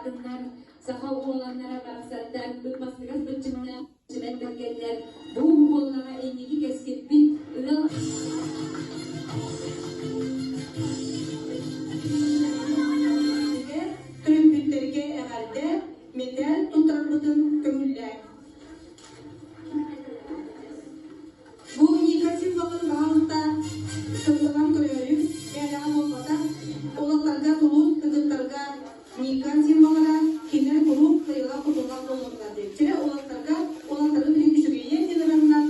улаатыннар, саха уоланнара барахсаттар, быппастыгас быччыҥнаах чимэн бэргэннэр, бу буоллаҕа инники кэскилбит ыал Төрөппүттэргэ эҕэрдэ, мэтээл туттарбытын көҥүллээҥ. Бу Ника символын баһаалыста сылланан көрөөрү, мээлэҕэ буолбатах, уолаттарга тулуус, кыргыттарга Ника символлара кинилэр куруук кыайыылаах-хотуулаах буолуохтар диэччилэр уолаттарга уолаттары билин үчүгэйиэн диэн ыраннар.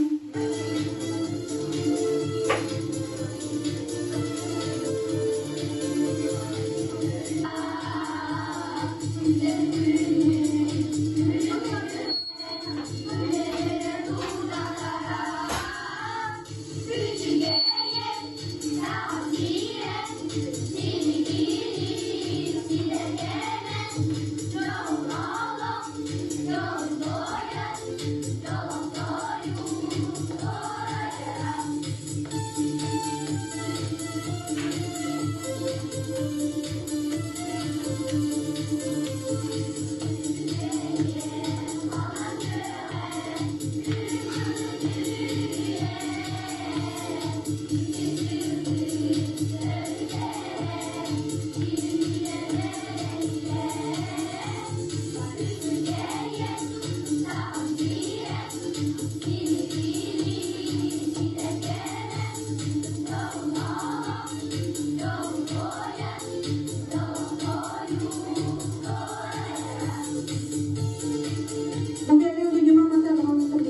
Бу кэлин дойдума мата тоҕонустар.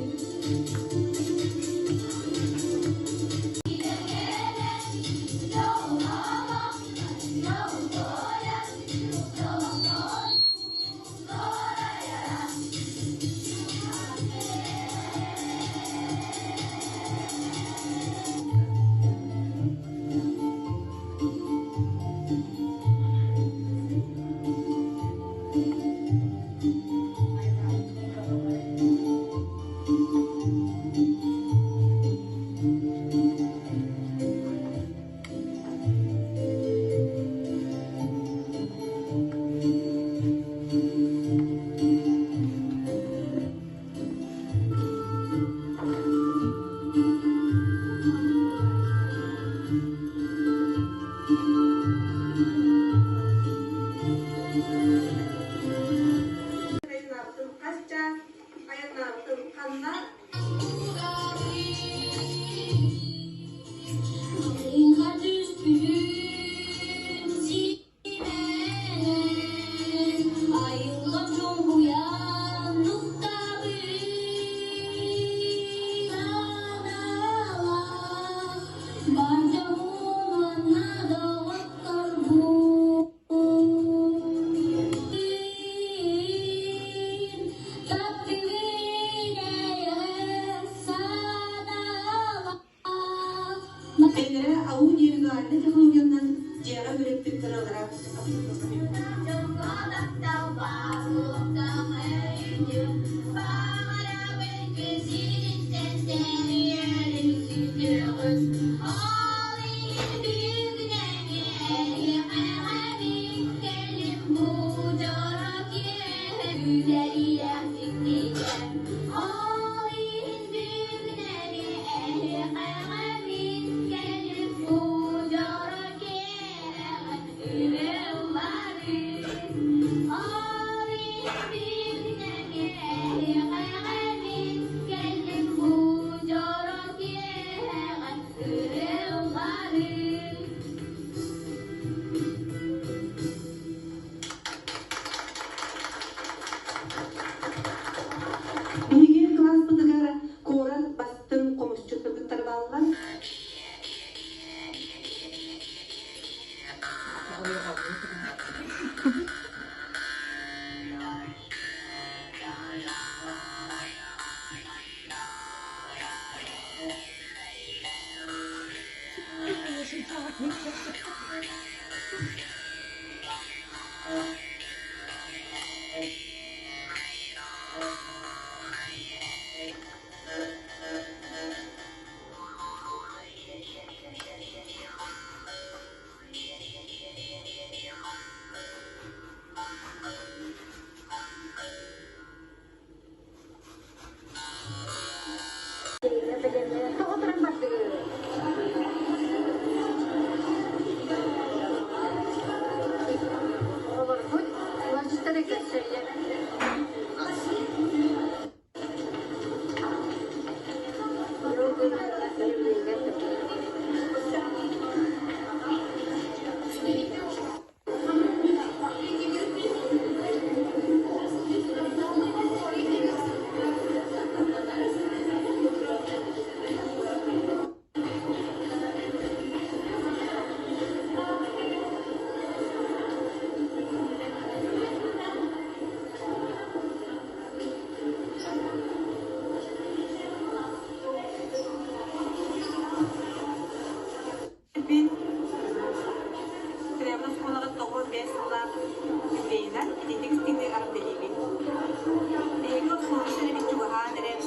Айаннаабытым хас чаас, айаннаабытым ханна? Айыллам дьоһуйан Бар дьоһун доҕотторбун Кинилэрэ аудиовизуальнай технологиянан дьиэҕэ үөрэппит кыралара. Биһиги кылааспытыгар куорат бастыҥ хомусчут кыргыттар бааллар. Мин Тревор оскуолаҕа 95 сыллаах юбилейынан итинник истиҥник эҕэрдэлиибин. Эһиги оскуоланы сэрэммит чугаһаан эрэр,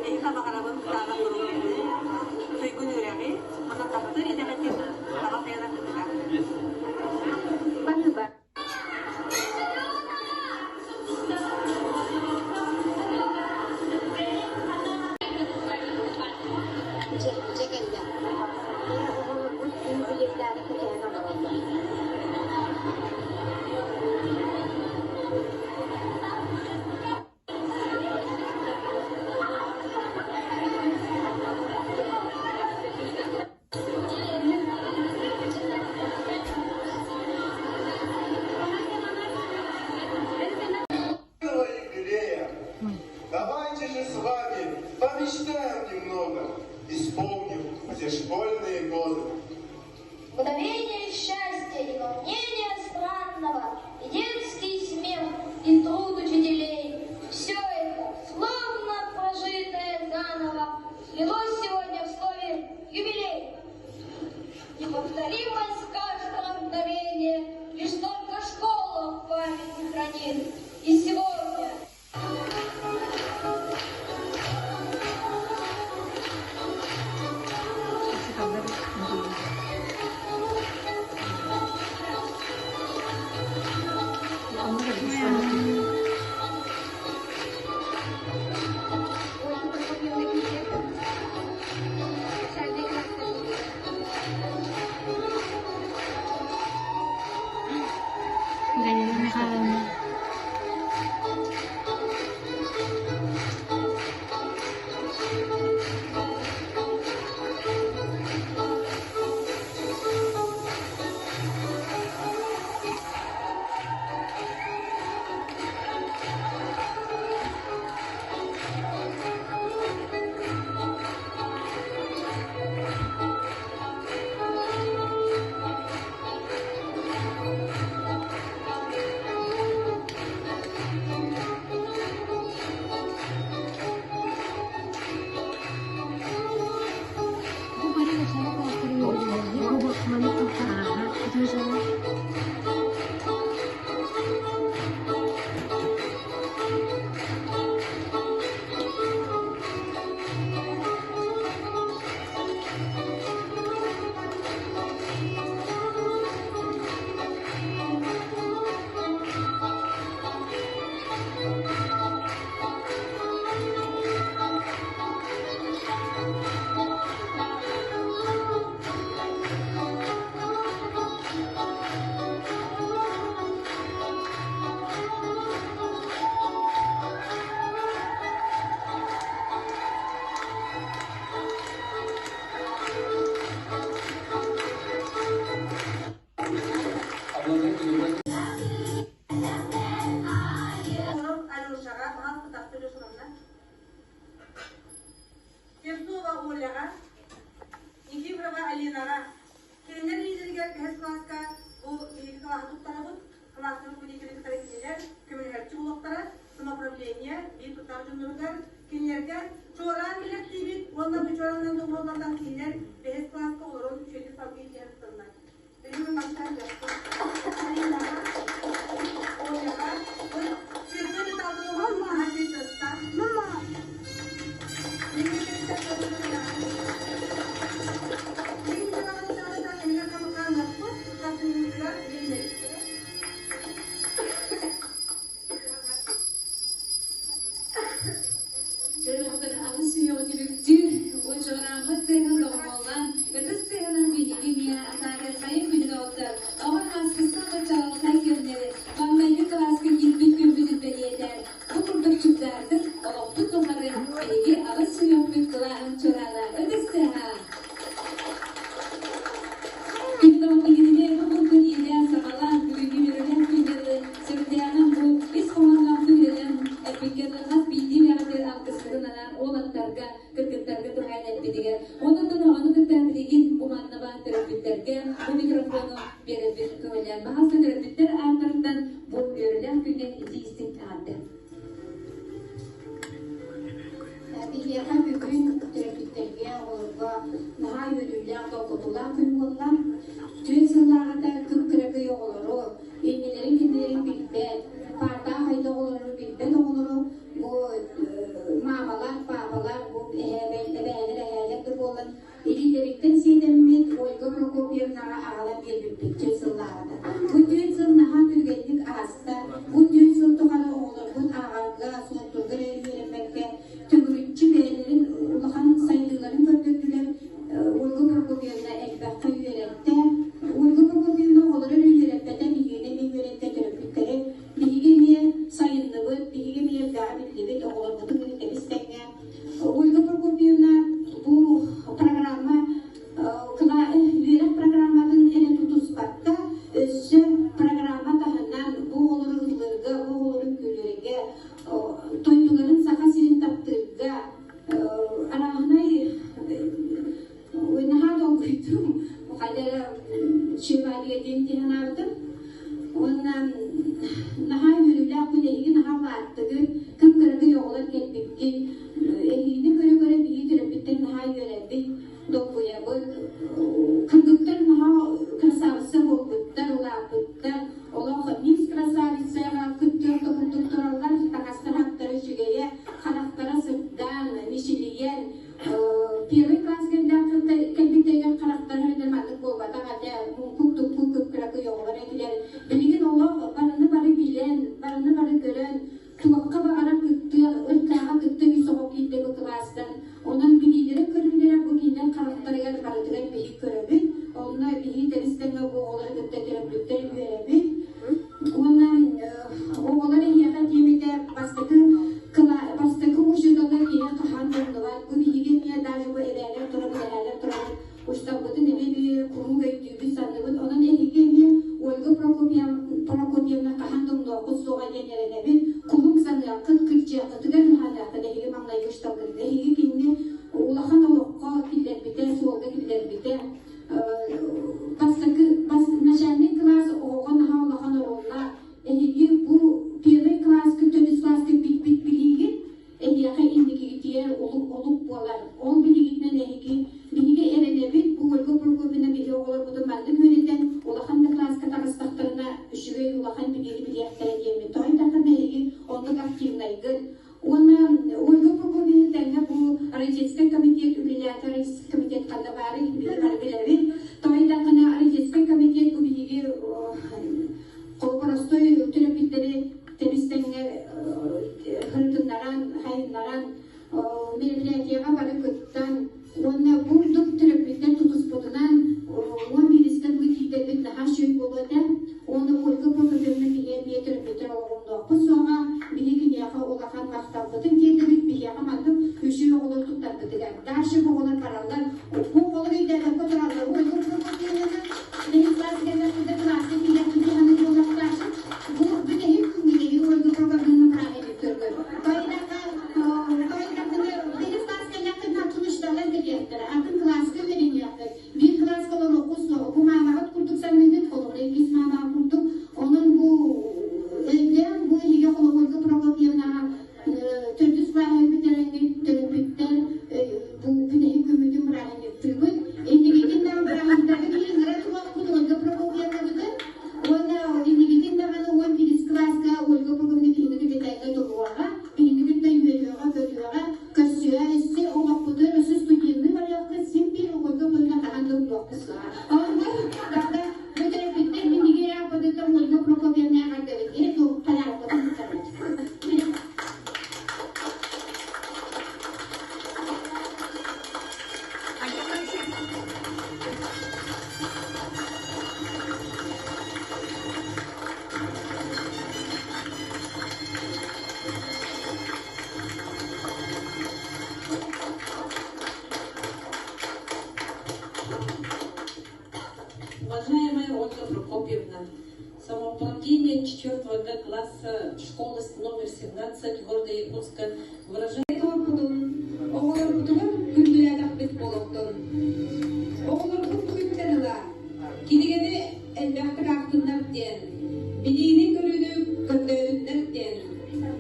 эһиэхэ баҕарабын кытаанах доруобуйаны, туйгун үөрэҕи уонна таптыыр идэҕитин таба тайанаргытыгар. Баһыыба. Дьэ, дьэ кэллэ. Ээ, оҕолорбут юбилейдаары кэтэһэн олороллор. Юбилея. Давайте же с вами помечтаем немного, исполним все школьные годы. Мгновение счастья и волнения странного, и детский смех, и труд учителей – все это, словно прожитое заново, слилось сегодня в слове «юбилей». Неповторимость каждого мгновения лишь только школа в памяти хранит. И сегодня Ольга Прокопьевна киирдэ. Начальник Галина Михайловна. Бу бары начало класстарын үөрэнэллэр. Бу маннык туохтан ааһа Онон Алешаҕа хаһан кытахтыы Алешаларына Перцова Оляҕа, Никифорова Алинаҕа кинилэр лидеригэр үһүс кылааска бу биһиги кылааһы туттарабыт. Кылаастарын руководителин кытары кинилэр көмөлөһөөччү буолуохтара, самоуправление биир тутаах дьонноругар кинилэргэ чуораан билэртиибит уонна бу чуораанынан доҕуһуоллатан кинилэр бэһис кылааска олорон үчүгэйдик салгыы илдьиһэр кытталлар. Билигин мантан Алинаҕа, Оляҕа, Света Михайловна Дьэ, аҕыс үйэҕэ түбүктүүр удьуорааммыт тыаһын доҕуһуоллаан, ытыс тыаһынан биһиги миэрэ атаарыаххайын күндү доҕоттор. эппитигэр. Онон ону кытта билигин бу манна баар төрөппүттэргэ бу микрофону биэрэрбит көҥүллээн баһаалыста төрөппүттэр ааттарыттан бу үөрүүлээх күҥҥэ итии-истиҥ эҕэрдэ. Биһиэхэ бүгүн төрөппүттэргэ, оҕолорго наһаа үөрүүлээх, долгутуулаах күн буолла. Түөрт сыллааҕыта кып-кыракый оҕолору, иннилэрин-кэннилэрин билбэт, паартаах айда оҕолору билбэт оҕолору бу маамалар, паапалар, бу эһээбэл, эбээлэр, эһээлэр да буолан илиилэриттэн сиэтэммит Ольга Прокопьевнаҕа аҕалан биэрбиппит түөрт сыллааҕыта. Бу түөрт сыл наһаа түргэнник ааста. Бу түөрт сыл тухары оҕолорбут ааҕарга, суоттуурга эрэ үөрэммэккэ, төгүрүччү бэйэлэрин улахан сайдыыларын көрдөрдүлэр. Ольга Прокопьевна элбэххэ үөрэттэ. Ольга Прокопьевна оҕолору эрэ үөрэппэтэ, биһигини эмиэ үөрэттэ төрөппүттэри. Биһиги эмиэ сайынныбыт, биһиги эмиэ элбэҕи биллибит, оҕолорбутун кытта тэбис-тэҥҥэ Ольга Прокопьевна бу программа үөрэх программатын эрэ тутуспакка, өссө программа таһынан бу оҕолору ыллыырга, бу оҕолору үҥкүүлүүргэ, дойдуларын Саха сирин таптыырга арааһынай наһаа долгуйдум. Хайда эрэ Шевалье диэн дии санаабытым. Уонна наһаа үөрүүлээх күн эһиги наһаа улааттыгыт, кып-кыракый оҕолор кэлбиккит. Эһигини көрө-көрө биһиги төрөппүттэр наһаа үөрэбит, долгуйабыт. Кыргыттар наһаа красавица буолбуттар, улааппыттар. Олох мисс красавицаҕа кыттыах да курдук тураллар, таҥастар-аттара үчүгэйэ, харахтара сырдаан, мичилийэн, Первый класс кэлбиттэригэр харахтара эрэ маннык буолбатах этэ, муҥкук-туккук кып-кыракый оҕолор этилэр. Билигин олох барыны бары билэн, барыны бары көрөн, туохха баҕарар кыттыах, ыркааҕа кытта үс оҕо киирдэ бу кылаастан. Онон билиилэрэ-көрүүлэрэ бу кинилэр харахтарыгар барытыгар биһи көрөбүт. Онно биһи тэбис-тэҥҥэ бу оҕолору кытта төрөппүттэр үөрэбит. Уонна оҕолор эһиэхэ диэмитэ бастакы бастакы учууталы киһи хаһан да умнубат. Бу биһиги эмиэ даже бу эбээлэр турабыт, эһээлэр турабыт, учууталбытын эмиэ биир куруук өйдүүбүт, саныыбыт. Онон эһиги эмиэ Ольга Прокопьевна хаһан да умнуоххут суоҕа диэн эрэнэбин. Куруук саныаххыт, кырдьыаххытыгар наһаныаххыт эһиги маҥнайгы учууталгыт. Эһиги кинини улахан олоххо киллэрбитэ, суолга киллэрбитэ. Бастакы начальный класс оҕоҕо наһаа улахан оруоллаах. Эһиги бу первый класска, төрдүс класска билбит билиигит эһиэхэ инникигитигэр олук олук буолар. Ол билигитинэн эһиги биһиги эрэнэбит, бу Ольга Прокопьевна биһиги оҕолорбутун маннык үөрэтэн улахан да класска таҕыстахтарына үчүгэй улахан билиини билиэхтэрэ диэммит. Тоҕо диэтэххинэ эһиги оннук активнайгыт. Уонна Ольга Прокопьевна тэҥҥэ бу Родительскай комитет үлэлээтэ, Родительский комитет ханна баарый биһиги бары билэбит. Тоҕо диэтэххинэ Родительский комитет бу биһиги простой төрөппүттэри тэбис-тэҥҥэ ырытыннаран, хайыннаран мероприятиеҕа бары кыттан уонна бу курдук төрөппүттэр тутуспутунан 11-истэн бу тиийдэрбит наһаа үчүгэй буолуо этэ. Уонна Ольга Прокопьевна биһиги эмиэ төрөппүттэр олоҕумнуохпут суоҕа. Биһиги киниэхэ улахан махталбытын тиэрдэбит. Биһиэхэ маннык үчүгэй оҕолор туттарбытыгар. Дальше бу оҕолор бараллар. Бу оҕолор өйдөөбөккө тураллар. Ольга Прокопьевна бэһис класс кэллэхпитэ кылааска киирэхпитин маннык буолуохтаахпыт. Бу бүтэһик күҥҥэ биһиги Ольга Прокопьевна праздник көргөр. Тойдахха тойдаххына бэһис класс кэллэххитинэ атын учууталлар кэлиэхтэрэ, атын кылааска үөрэниэххит. Биир кылааска олоруоххут суоҕа. Бу маамаҕыт курдук саныыгыт, холобура иккис маамаҕа курдук. Онон бу өйдөөн бу иһигэ холобурга Прокопьевнаҕа төрдүс кылааһы бүтэрэҥҥит төрөппүттэр бу бүтэһик күммүтүн бырааһынньыктыыбыт. Инникитин даҕаны бырааһынньыктарга биһиги ыҥыра туруохпут Ольга Прокопьевнабытын уонна инникитин даҕаны 11 кылааска Ольга Прокопьевна биһигини кытта туруоҕа, биһигини кытта үөрүөҕэ, көтүөҕэ, көрсүө, өссө олохпутун өссө студенныы барыахпыт, син биир Ольга Прокопьевна хаһан да умнуохпут суоҕа. Онно правда, бу төрөппүттэр биһиги ааппытыттан Ольга Прокопьевна эҕэрдэбит. Эту подарокпытын туттарабыт. Уважаемая Ольга Прокопьевна, самоуправление 4 Г класса школы номер 17 города Якутска выражает Оҕолорбутугар күндүлээтэхпитинэ. буолуохтун. Оҕолорбут күнтэн ыла кинигэни элбэхтик аахтыннар диэн, билиини-көрүүнү көрдөөтүннэр диэн,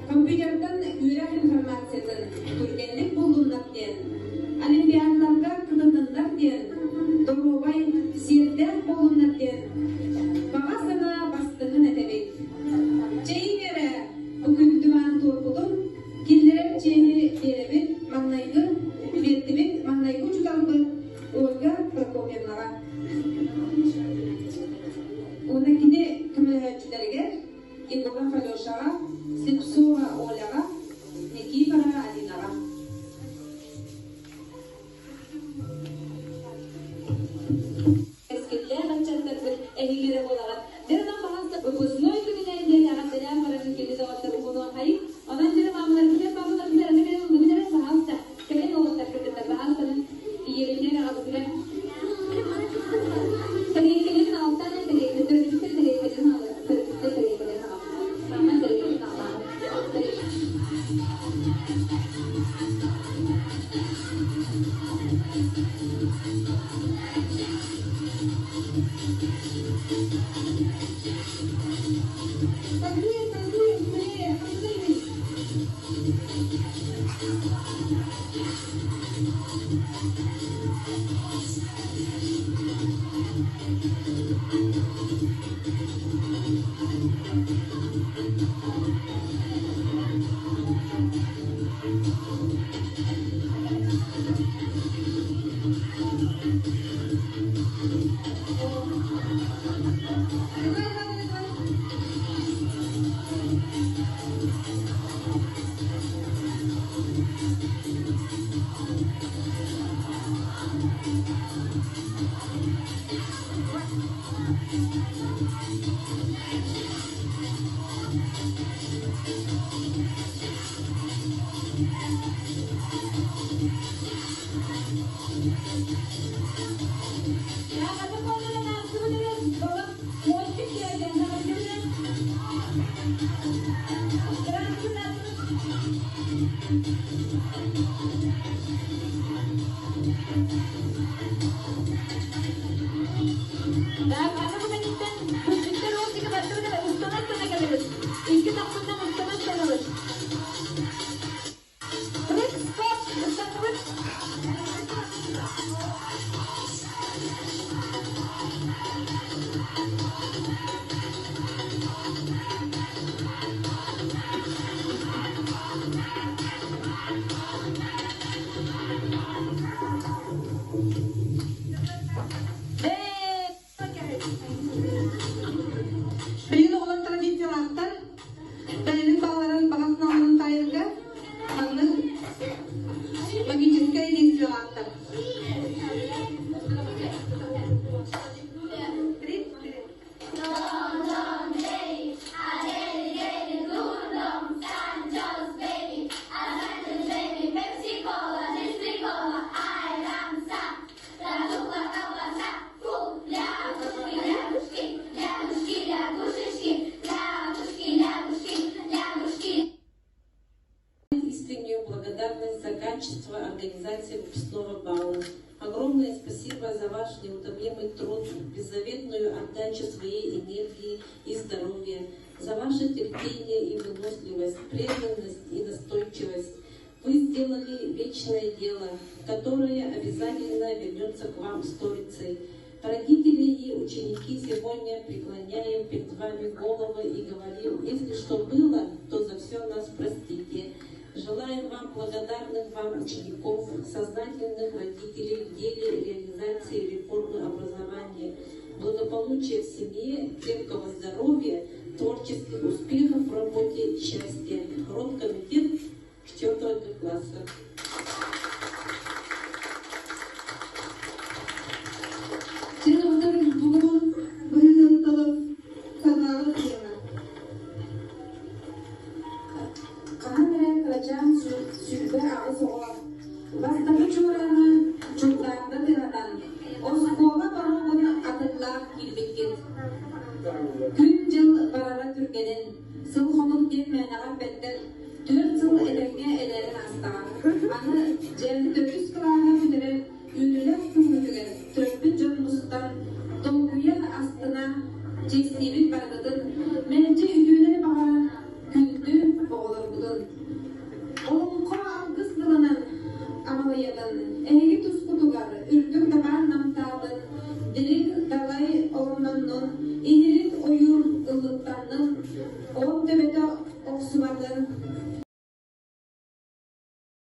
компьютертан үөрэх информациятын түргэнник буллуннар диэн, олимпиадаларга кытынныннар диэн, доруобай, сиэрдээх буоллуннар диэн баҕа санаа бастыҥын этэбит. Чэйиҥ эрэ, бу күндү маан туорпутун киллэрэр чиэһи биэрэбит маҥнайгы биэрдибит маҥнайгы учууталбыт Ольга Прокопьевнаҕа. Уонна кини көмөлөһөөччүлэригэр Егоров Алешаҕа, Слепцова Оляҕа, Никифорова Алинаҕа. Кэскиллээх ыччаттарбыт эһиги эрэ буолаҕыт. Дьэ, онон баҕалта выпускной күнүнэн диэн эҕэрдэлээн баран күндү доҕоттор угунуохайыҥ. Онон дьэ маамаларбытыгар, папаларбытыгар аны кэлэн ыллыбыт эрэ, баҕалта кэлэн уолаттарбытыгар баҕалтанан ийэбитигэр, аҕабытыгар тэриэлкэлэрин аҕалтаан тэриэлкэ төрөппүттэр тэриэлкэлэрин аҕалар төрөппүттэр тэриэлкэлэрин аҕал маама тэриэлкэтин аҕалаах Танцуем, танцуем, смелее, танцуем! Давай, давай, давай. Так, аны бу кэнниттэн бүппүттэр ол диэки бардыбыт эрэ устана-устана кэлэбит. Икки тахпытынан устана-устанабыт. Рик, стоп! Ыстанныбыт. Ээ, Билигин оҕолор традициялаахтар, бэйэлэрин баҕаларын баҕа санааларын таайарга маннык магическай действиелаахтар. Три, четыре. Искреннюю благодарность за качество организации выпускного бала. Огромное спасибо за ваш неутомимый труд, беззаветную отдачу своей энергии и здоровья, за ваше терпение и выносливость, преданность и настойчивость. Вы сделали вечное дело, которое обязательно вернется к вам сторицей. Родители и ученики сегодня преклоняем перед вами головы и говорим, если что было, то за все нас простите. Желаем вам благодарных вам учеников, сознательных родителей в деле реализации реформы образования, благополучия в семье, крепкого здоровья, творческих успехов в работе, счастья. Родкомитет 4 класса. Чеховтар бугун быһыытын талып санаабыт тема. Хаһан эрэ кырачаан 28 оҕо бастакы чуорааны чугдаарда тыаһатан, оскуола боруогун атыллаах киирбиккит. Күн-дьыл барара түргэнин, сыл-хонук диэн мээнэҕэ эппэттэр, 4 сыл этэҥҥэ элээрэн аастаҕа. Аны дьэ төрдүс кылааһы бүтэрэр. доруобуйатын, эһиги тускутугар үрдүк дабаан намтаатын, дириҥ далай оруннаннын, иһирик ойуур ыллыктаннын, от төбөтө охсубатын.